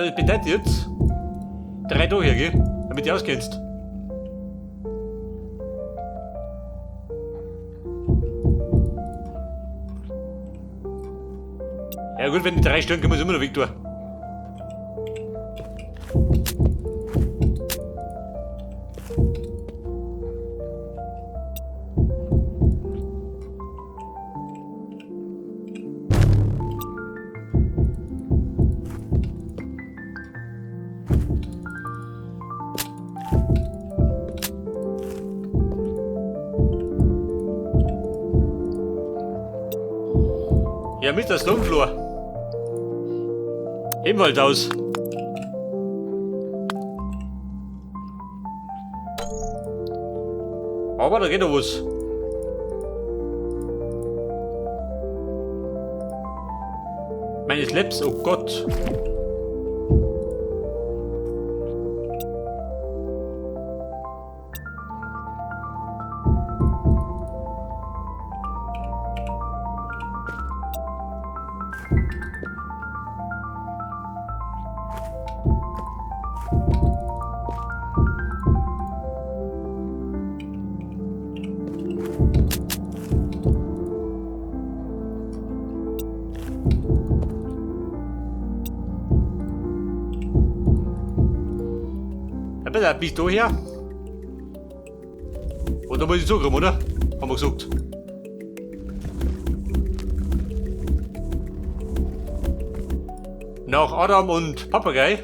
Das bedeutet jetzt drei da hier, gell? Damit du auskennst. Ja gut, wenn die drei stören, können wir es immer noch weg tun. Ja, Mr. Stonefloor. Ebenfalls aus. Aber da geht noch was. Meine Slaps, oh Gott. Ja, bitte, bist du her? Und da muss ich zukommen, oder? Haben wir gesagt. Nach Adam und Papagei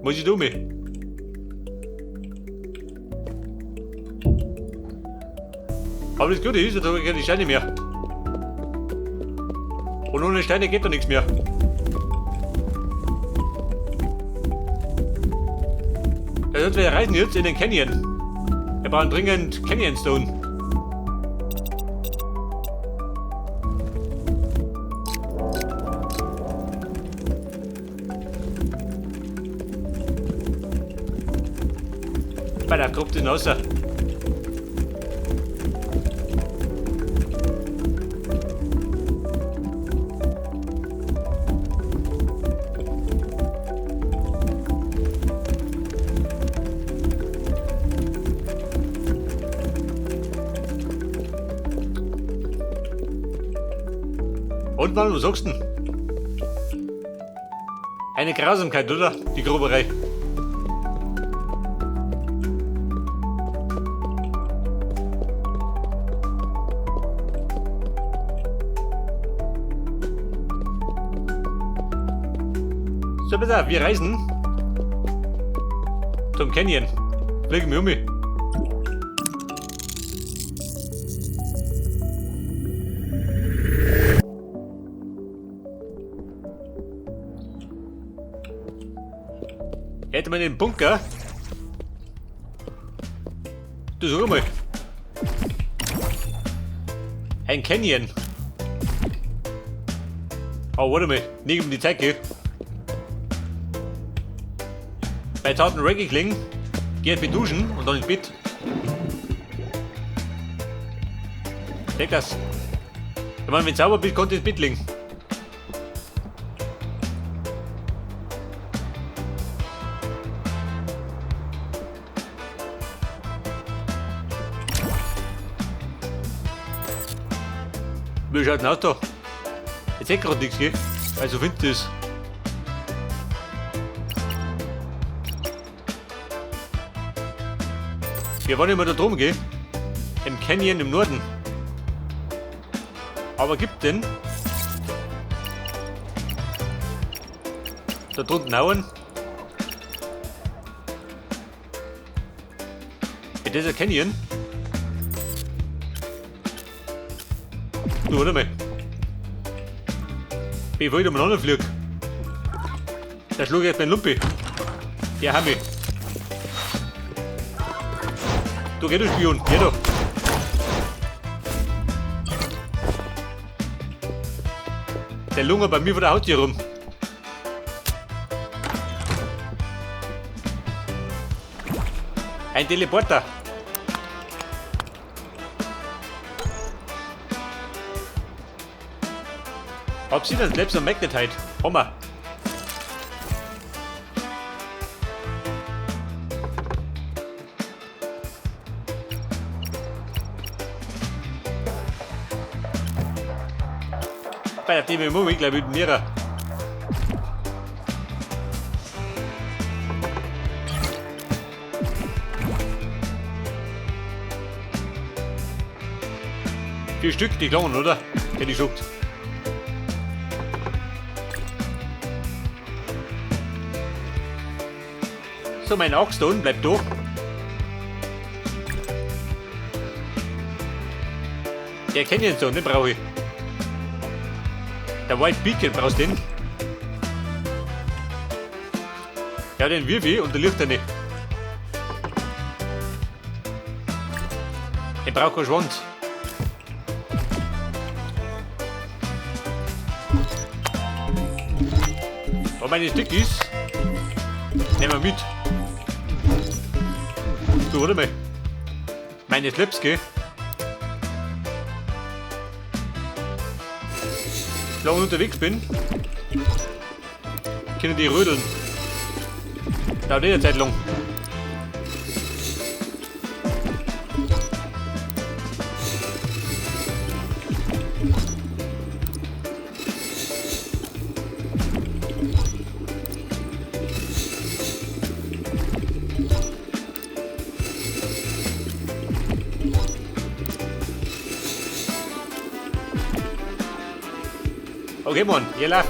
muss ich da mit. Aber das Gute ist, da habe ich keine Steine mehr. Und ohne Steine geht da nichts mehr. Da sollten wir reisen jetzt in den Canyon. Wir brauchen dringend Canyon Stone. Bei der Gruppe den raus. Und Mann, was sagst du denn? Eine Grausamkeit, oder? Die Gruberei. So, pass auf, wir reisen zum Canyon. Fliegen wir um mich. Hätte man den Bunker. Du sag mal. Ein Canyon. Oh, warte mal. Nicht um die Zeit, gell? Bei Taten Reggae klingen, geh halt duschen und dann ins Bett. Check das. Ich meine, wenn du sauber bist, kannst du ins Bett liegen. Wie schaut denn aus da? Jetzt sehe ich grad nichts, gell? Weil so finster ist. Wir waren immer da drum, gell? Im Canyon im Norden. Aber gibt denn da drunten auch einen? Ja, das ist ein Canyon. Du, warte mal. Bevor ich da mal flieg. Da schlug ich jetzt meinen Lumpi. Der haben wir. Du, geh du Spion. Geh doch. Der lungert bei mir vor der Haustür rum. Ein Teleporter. Ob sie das Labs und Magnetite? Hammer. Bei der dem Moment gleich mit mir. Vier Stück, die Klonen, oder? Hätte ich gesagt. So, mein Axt da unten bleibt da. Der kennt ihn so, den brauche ich. Der White Beacon brauchst du den. Ja, den wirf ich und der Licht nicht. Ich brauche keinen Schwanz. Wo meine Stickies, nehmen wir mit. Du, warte mal. Meine Slips, gell? Solange ich unterwegs bin, können die rödeln. Dauert eh eine Zeit lang. Okay, Mann, ihr lacht.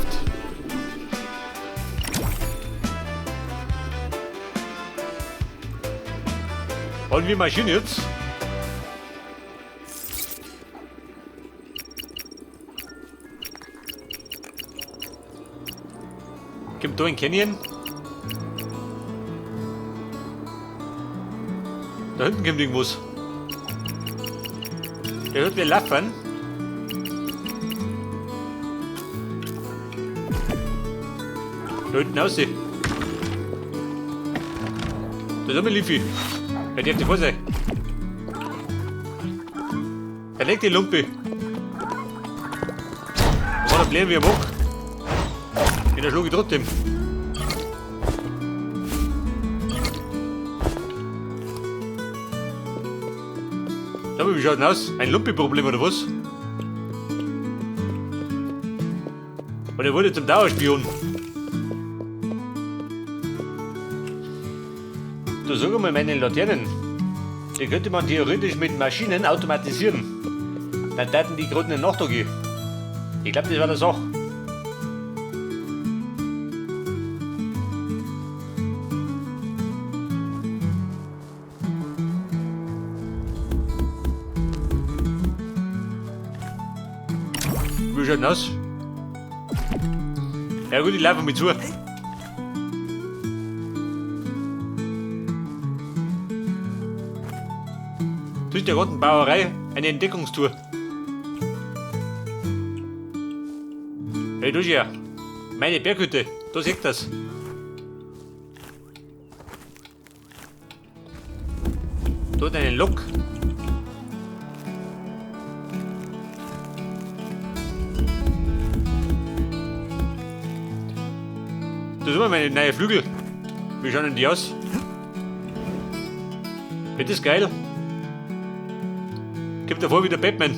Und wir marschieren jetzt. Kommt da ein Canyon? Da hinten kommt irgendwas. Der hört wir laufen. Da hinten aussehen. Da ist auch mein Lifi. Wer darf die vor sein? Da legt die Lumpe. Da war der Blären wie er mag. Den erschlug ich trotzdem. Da, wie schaut denn aus? Ein Lumpi-Problem oder was? Und er wurde zum Dauerspion. Du, sag mal, meine Laternen, die könnte man theoretisch mit Maschinen automatisieren. Dann täten die gerade in der Nacht gehen. Ich glaub, das war der Sache. Wie schaut denn aus? Ja gut, ich laufe mit zu. Durch der roten Bauerei eine Entdeckungstour. Hey, du hier, meine Berghütte, da seht das. Dort einen Lok. Das sind meine neuen Flügel. Wie schauen denn die aus? Wird das geil? Kommt davor wie der Batman.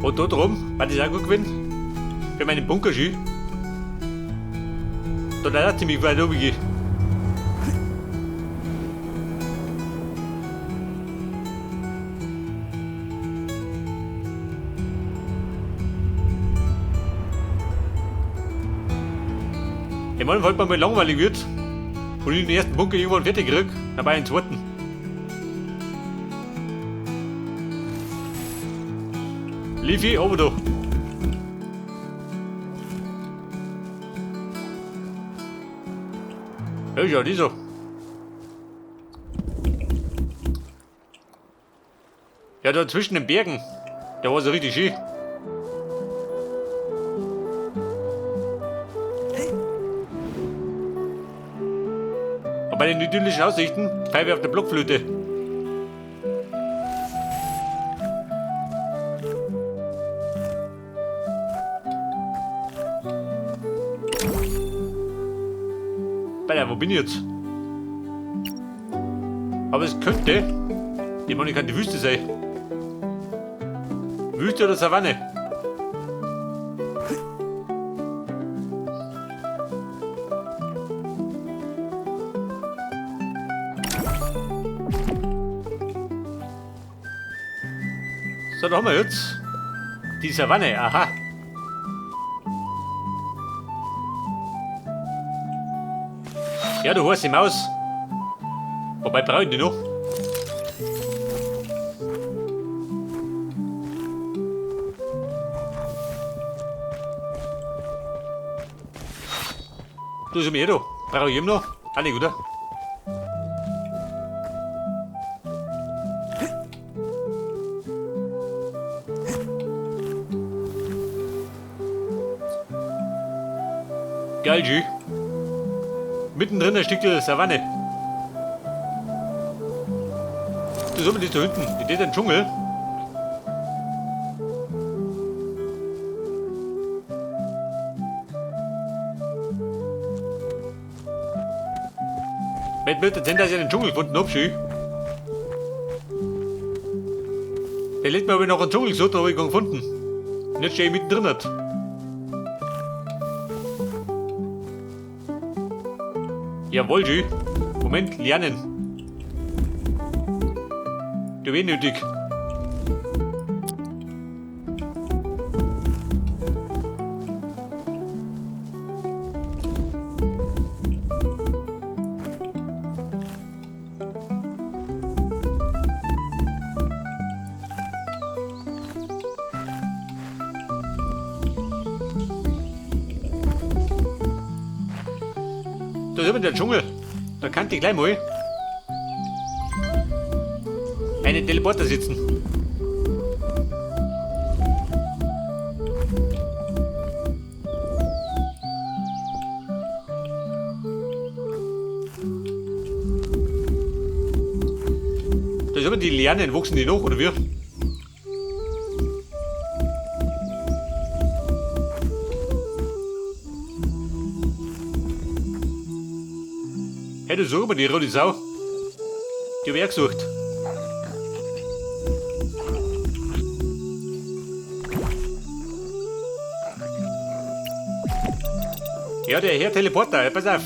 Und da drum, war das auch gut gewesen, für meinen Bunkerski. Da hat er ziemlich weit oben gegeben. Ich meine, falls man mal langweilig wird und ich den ersten Bunker irgendwann fertig krieg, dann bei den zweiten. Lief ich oben da. Ja, schau, die so. Ja, da zwischen den Bergen, da war's ja richtig schön. Bei den idyllischen Aussichten pfeife ich auf der Blockflöte. Bei wo bin ich jetzt? Aber es könnte die Monika die Wüste sein. Wüste oder Savanne? So, da haben wir jetzt die Savanne, aha. Ja, du heiße Maus. Wobei brauche ich die noch? Du ist mir da. Brauche ich immer noch? Auch nicht, oder? Geil, G. Mittendrin ein Stück der Savanne. Das ist das da hinten. Die ist ein Dschungel. Mit Bild sind, dass ich einen Dschungel gefunden hab, schön. Der letzte Mal habe ich noch einen Dschungel gesucht, habe ich keinen gefunden. Und jetzt stehe ich mittendrin. Jawohl, schön. Moment, lernen. Du weh nötig. Da ist immer der Dschungel. Da kann ich gleich mal einen Teleporter sitzen. Da ist immer die Lianen, wachsen die noch, oder wie? Hey, du such mal die rote Sau. Die hab ich auch gesucht. Ja, der Herr Teleporter, pass auf.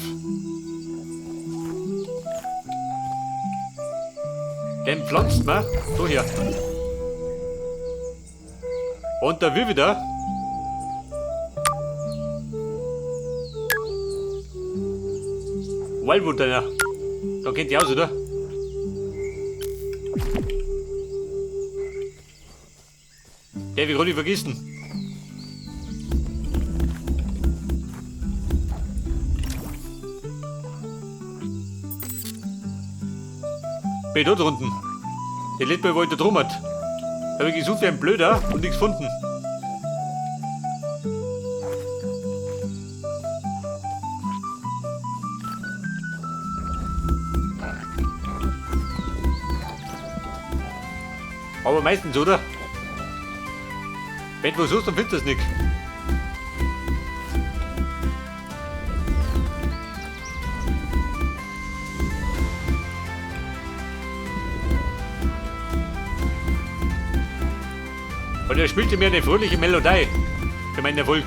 Den pflanzt man da her. Und da will wieder. Wildwood einer. Da kennt ihr aus, oder? Der will ich vergessen. Bin ich da drunten? Der letzte Mal, wo ich da drum hat. Hab ich gesucht wie ein Blöder und nichts gefunden. Aber meistens, oder? Wenn du was suchst, dann findest du es nicht. Und er spielte mir eine fröhliche Melodie für meinen Erfolg.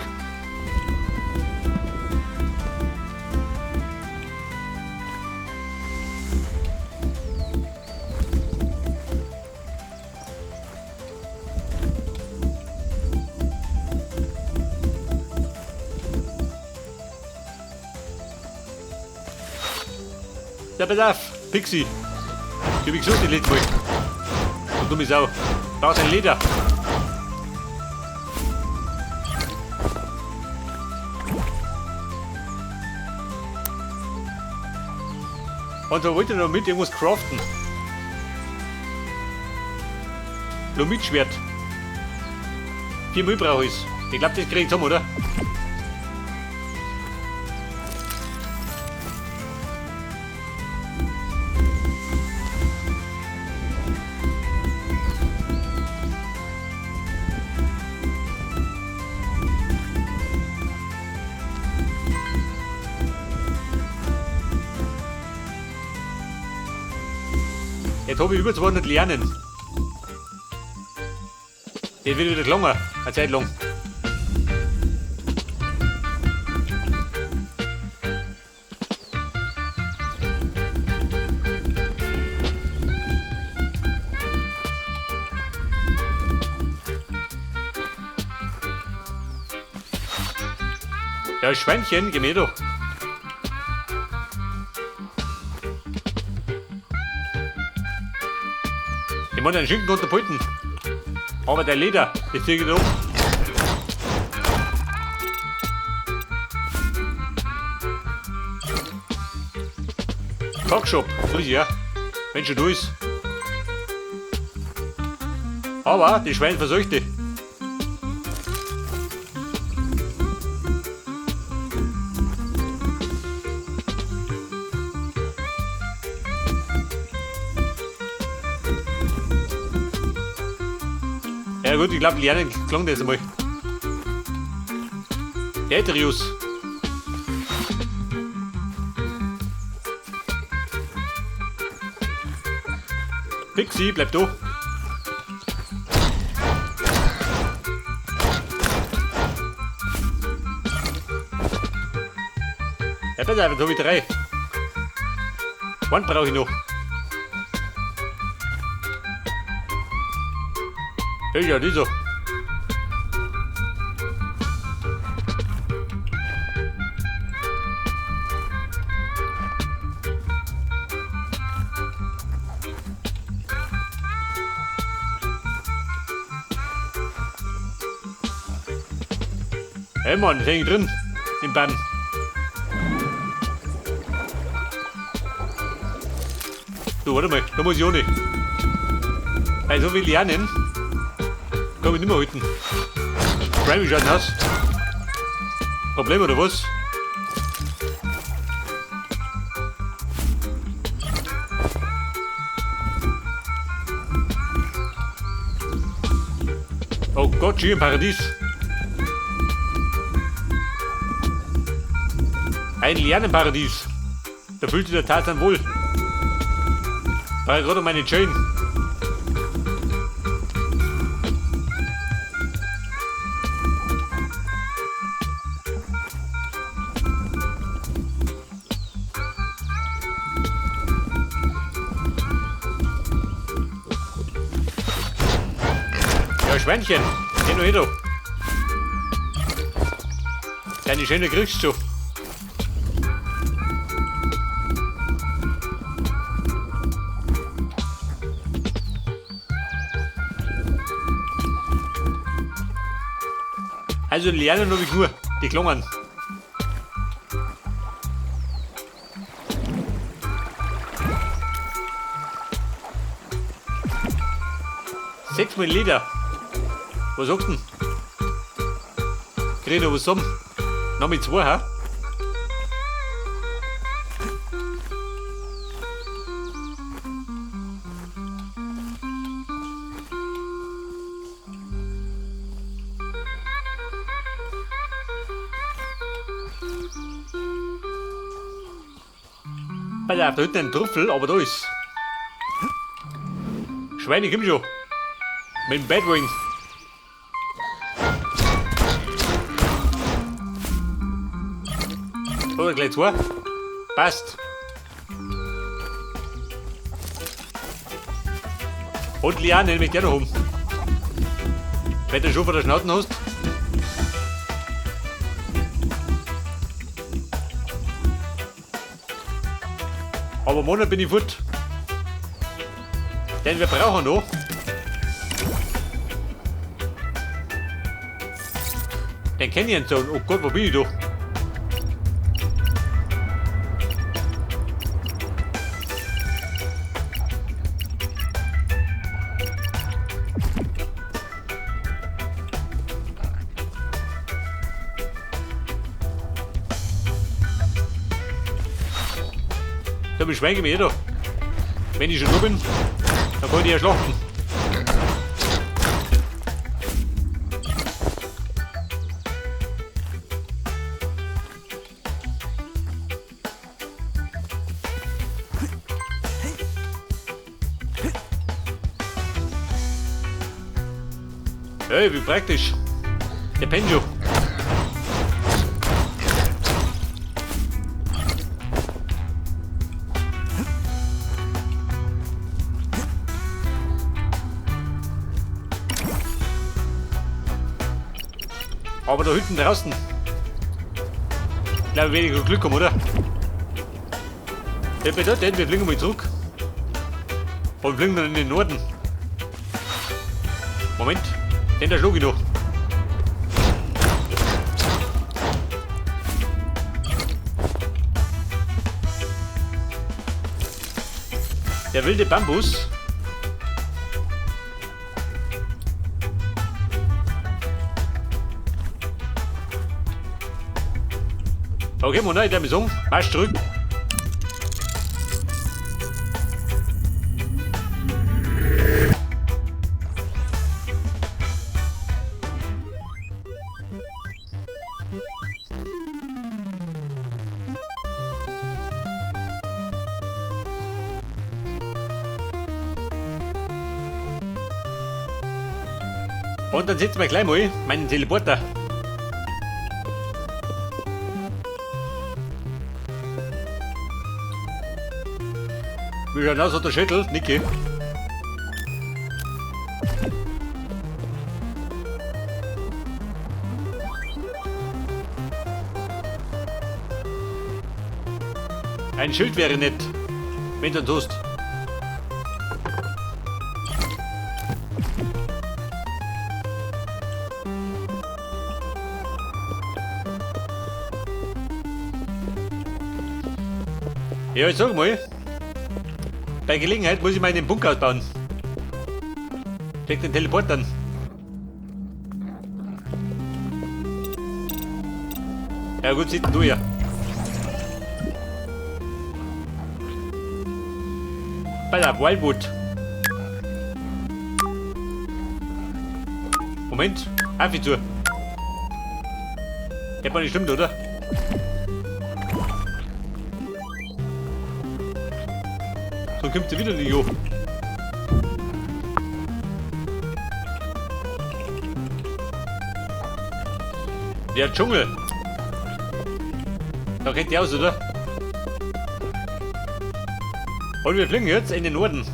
Ja, pass auf, Pixie. Ich hab mich gesucht, die letzte Mal. Du dumme Sau. Brauchst ein Leder. Und da wollte er noch mit irgendwas craften. Lomitschwert. 4 Müll brauche ich. Ich glaub, das krieg ich zusammen, oder? Jetzt habe ich über 200 Lianen. Das wird wieder gelungen, eine Zeit lang. Ja, Schweinchen, geh mir doch. Ich muss einen Schinken unterpulten. Aber der Leder, das zieh ich um. Kochshop, muss ich ja. Wenn schon du ist. Aber die Schweine verseuchte. Ja gut, ich glaube, lernen klang das einmal. Tetris. Pixie, bleib da. Ja, pass auf, jetzt hab ich 3. Einen brauche ich noch. Ja, dieser. Hey Mann, das hängt drin im Bann. Du, warte mal, da muss ich auch nicht. Weil so viel lernen, kann ich nicht mehr halten. Wie schaut denn aus? Problem oder was? Oh Gott, schön im Paradies. Ein Lernenparadies. Da fühlt sich der Tarzan wohl. War gerade meine Jane. Ja, Schweinchen, geh nur hin, du. Deine Schöne kriegst du. Also lernen habe ich nur die Klongen. 6 mal Leder. Was sagst du denn? Krieg ich noch was zusammen? Noch mit 2, hä? Pass auf, da hinten ein Trüffel, aber da ist. Schweine, komm schon. Mit dem Batwing. Oder gleich 2. Passt. Und Liane, nehme ich dir noch um. Wenn du schon vor der Schnauze hast. Aber morgen bin ich fort. Denn wir brauchen noch. Den Canyon Zone. Oh Gott, wo bin ich da? Da beschwinge ich mich eh da. Wenn ich schon da bin, dann kann ich ja schlachten. Hey, wie praktisch. Der pennt schon. Aber da hinten draußen, glaube ich, weniger Glück haben, oder? Der bedeutet, wir fliegen mal zurück. Und fliegen dann in den Norden. Moment, den da schlug ich noch. Der wilde Bambus. Okay, Mona, ich darf sagen, marsch zurück. Und dann setzen wir gleich mal meinen Teleporter. Wie schaut aus, hat der Schädel? Niki. Ein Schild wäre nett, wenn du tust. Ja, ich sag mal, bei Gelegenheit muss ich mal einen Bunker ausbauen. Steck den Teleport an. Ja gut, sieht denn du ja. Bei der Wildwood. Moment, einfach zu. Der war nicht stimmt, oder? So kommt sie wieder nicht hoch. Der Dschungel. Da geht die aus, oder? Und wir fliegen jetzt in den Norden.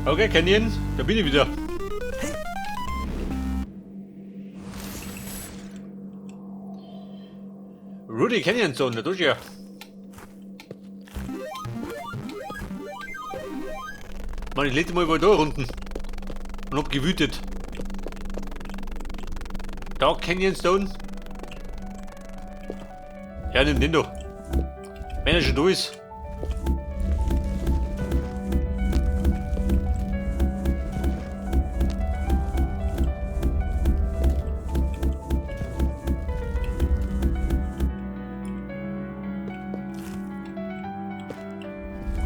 Okay, Canyon, da bin ich wieder. Rudy Canyon Zone, da tust du ja. Mann, ich lebe mal über da unten. Und hab gewütet. Dark Canyon Stone. Ja, nimm den doch. Wenn er schon da ist.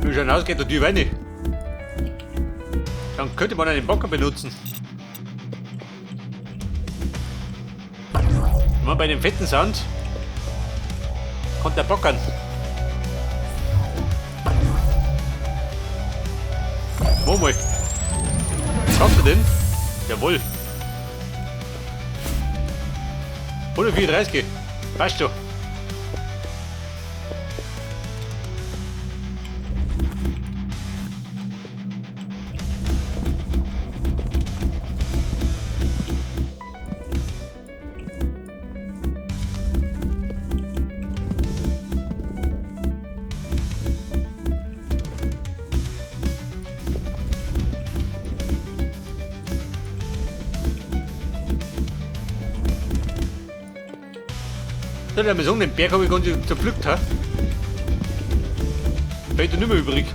Wie schon ausgeht, der Tür rein. Dann könnte man einen Bocker benutzen. Wenn man bei dem fetten Sand kommt der Bockern. Wo mal? Kommt er denn? Jawohl. 134. Passt schon. Der sagen, den Berg habe ich ganz zerpflückt, ha? Fällt da nicht mehr übrig.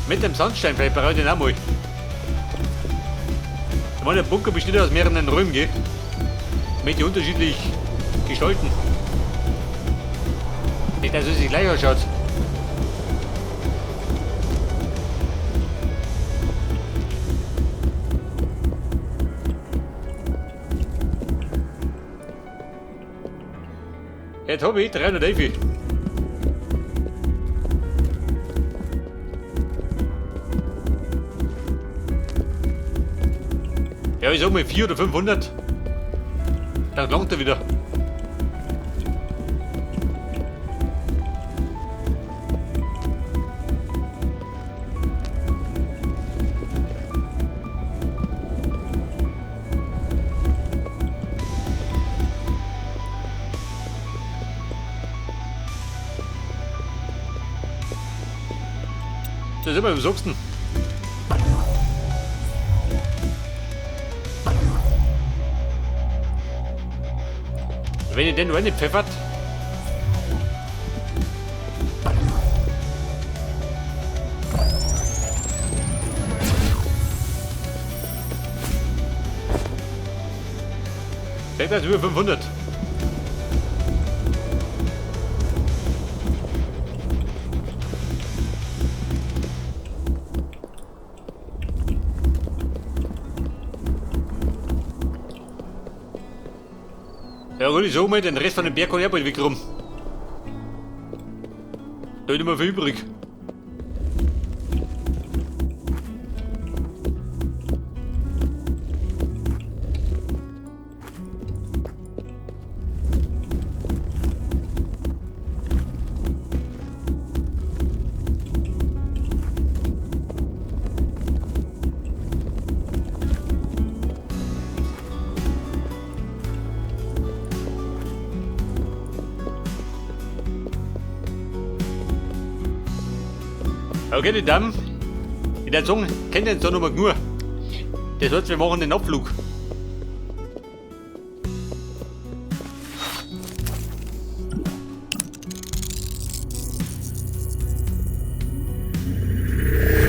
Mit dem Sandstein, vielleicht brauche ich den auch mal. Ich meine, der Bunker besteht aus mehreren Räumen, gell? Möchte ich unterschiedlich gestalten. Nicht, dass es sich gleich ausschaut. Jetzt habe ich 311. Ja, ich sag mal 400 oder 500. Dann langt er wieder. Da sind wir im Sachsen. Wenn ihr den nur nicht pfeffert. Seht das über 500. Ja gut, ich sag mal, den Rest von dem Berg kann ich auch bald wegrum. Da ist nicht mehr viel übrig. Okay, die Damen, ich würde sagen, kennt ihr jetzt da noch mal genug. Das heißt, wir machen den Abflug.